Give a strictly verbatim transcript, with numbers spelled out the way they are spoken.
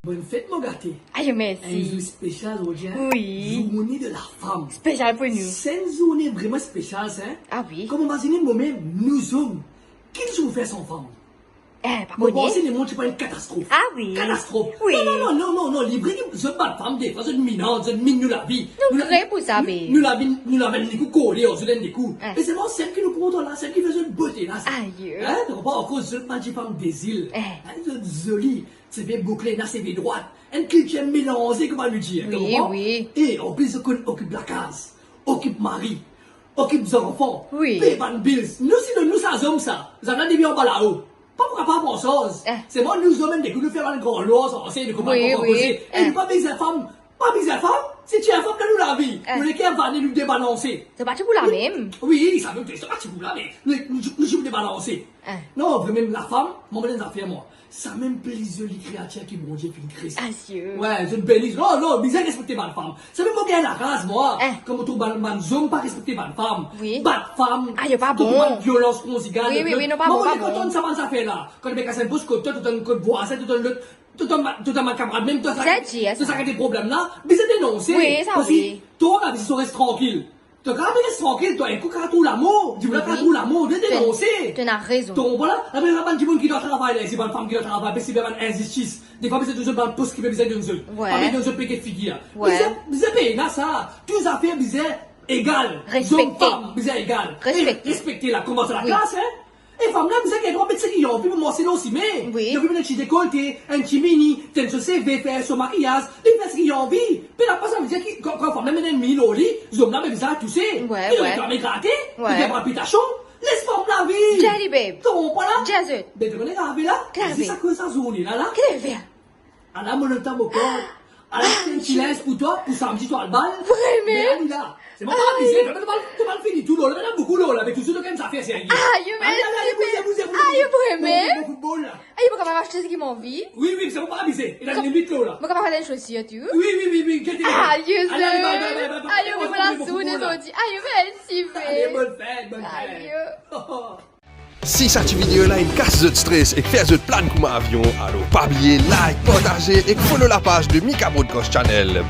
Bonn fet, mo gate. Ayo, mersi. Enn zour spesial zordi, hein? Wi. Zourne de la fam. Spesial pou nou. Se enn zourne vreman spesial, sa, hein? Ah wi. Kom imazine mwa mem, nou zom, ki nou ti pou fer san fam? Eh, pa kone. Mo panse lemonn ti pou enn katastrof. Ah wi. Katastrof. Wi. Non, non, non, non, non, non, li vre ki zot bann fam, defwa, zot minn, zot minn nou lavi. Nou gre pou sa, be. Nou, nou lavi, nou lavi enn kou kole, zot enn kou. Eh. Me selman sel ki nou kontan la, sel ki fer zot bote la, sa. Ayo. Hein? Donk, pa akoz zot bann ti fam dezil. Eh. Hein, zot zoli. Seve boukle, ena seve drwat. Enn kiltir melanze, kouma nou dir, wi, konpran? Wi. E anplis, zot konn okip lakaz, okip mari, okip zanfan, wi, pey bann bills. Nou, si nou, nou sa zom sa, zot ena depi anba lao. Pa pou kapav pran sarz. Eh. Selman nou zom enn kou, nou fer bann gran lwa, sa, se nou konpran, wi, konpran, wi, koze. E, eh, nou pa bizin fam, pa bizin fam, si ti enn fam dan nou lavi. Eh. Nou leker vane, nou debalanse. Se pa ti pou la mem. Wi, sa mem, se pa ti pou la, me nou, nou, nou, nou debalanse. Eh. Non, vremem, lafam, mo, mo, enn zafer, mwa. Sa mem pli zoli kreatir ki Bondie finn kre. Ayo. Wi, zot beni. Non, non, bizin respekte bann fam. Sa mem mo gagn laraz, mwa. Eh. Kan mo trouv bann, bann zom pa respekte bann fam. Wi. Bat fam. Ah, yo pa bon. Bann violans konzigal. Wi, wi, wi, non, pa bon, pa bon. Mwa, mo kontan sa bann zafer la. Kan to pe kas enn pos kot twa, to tann kot vwazin, to tann lot, to tann, to tann bann kamarad, mem to sa, to sa ki ena problem la, bizin denonse. Wi, sa wi. Parski twa, la vi, si to res trankil. To kapav res trankil, to, enn kou kapav trouv lamor, dimoun la kapav trouv lamor, li denonse. To ena rezon. To konpran la? Apre, bann dimoun ki dan travay la, isi bann fam ki dan travay, pe sibir bann inzistis. Defwa, bizin donn zot bann pos ki pe bizin donn zot. Wi. Pa bizin donn zot pike figir. Wi. Bizin, bizin pena sa. Tou zafer bizin egal. Respekte. Zom, fam, bizin egal. Respekte. E respekte la, koumans ar laklas, hein? E fam la bizin gagn drwa met seki li anvi pou marse lor sime. Wi. Li anvi met enn ti dekolte, enn ti mini, tenn so seve, fer so makiyaz, li fer seki li anvi. Pena pa sa vedir ki, kan, kan fam la met enn mini lor li, zom la, be bizin touse. Wi, wi. Li reklame grate, li gagn palpitasion. Les fam la viv. Jelly babe. To konpran la? Jazz it. Be, to konn ki arive la? Ki arive? Zis akoz sa zourne la, la. Ki arive? Ala mo letan mo kor. Ala, ti enn ti linz pou twa, pou samdi to al bal. Vremem? Me ale la. Se mwa pa abize, to, to, to, to fini tou lor la, ena boukou lor la, me touzour to gagn zafer serye. Ayo, ale, ale, ale, mersi, bouze, bouze, bouze. Ayo, vremem? Mo, mo, mo foutbol la. Ayo, mo kapav aste seki mo anvi? Wi, wi, se mwa pa abize. Ena limit lor la. Mo kapav aste enn sosir tou? Wi, wi, wi, wi, gete. Ayo, ale, ale, bye, bye, bye, bye, bye. Ayo, mo pou la zourne zordi. Ayo, mersi, be. Ale, bonn fet, bonn fet. Ayo. Si sa ti video la inn kas zot stres ek fer zot plane kouma avion, alor pa bliye like, partaze ek follow lapaz de Mika Broadcast Channel.